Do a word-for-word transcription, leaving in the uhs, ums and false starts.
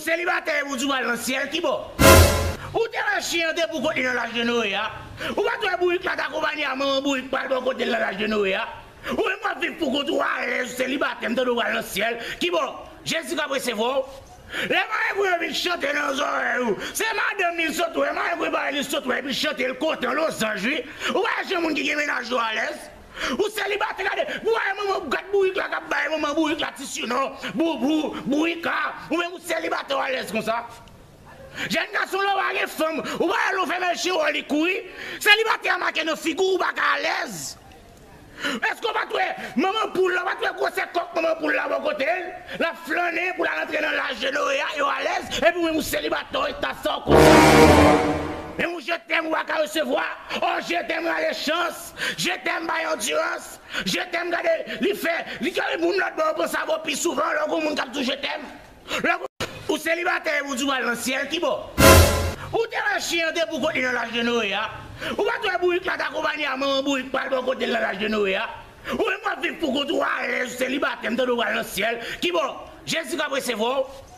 Selibatè epi w di w pral nan syèl, kibò? Ou te wè chen an te pou kont li nan laj de Noe a? Ou pa t wè bourik la t akonpanye a manman bourik pral bò kote l nan laj de Noe a? Ou menm w ap viv pou kont ou alèz, ou selibatè, m tande w pral nan syèl, kibò? Jezi k ap resevwa w. Lè marenn Gwen vin chante nan zòrèy ou, se madanm li l sot wè, marenn Gwen bay li sot wè, epi l chante l kontan, lozanj wi. Ou pa wè jan moun ki gen mennaj yo alèz? Ou selibatè, gade, ou wè manman, gad bourik la k ap bay manman bourik la ti sinon, boubou, bourika, ou menm ou selibatè w alèz konsa. Jèn gason, lè w pa gen fanm, ou pa wè lè w fèmen chen w li kouri? Selibatè a make nan figi w, ou pa ka alèz. Èske w pa t wè manman poul la, w pa t wè gwosè kòk manman poul la bò kote l? L ap flannen pou l al antre nan laj de Noe a, yo alèz, epi w menm ou selibatè, w eta sa w konsa. Menm ou je t'aime ou pa ka resevwa, oh je t'aime rale chans, je t'aime bay andirans, je t'aime gade, li fè, li kare moun lòt bò yo panse avè w pi souvan lè w gon moun k ap di w je t'aime. Lè ou selibatè epi w di w pral nan syèl, kibò? Ou te wè chen an te pou kont li nan laj de Noe a? Ou pa t wè bourik la t akonpanye a manman bourik pral bò kote l nan laj de Noe a? Ou menm w ap viv pou kont ou alèz, ou selibatè, m tande w pral nan syèl, kibò? Jezi k ap resevwa w.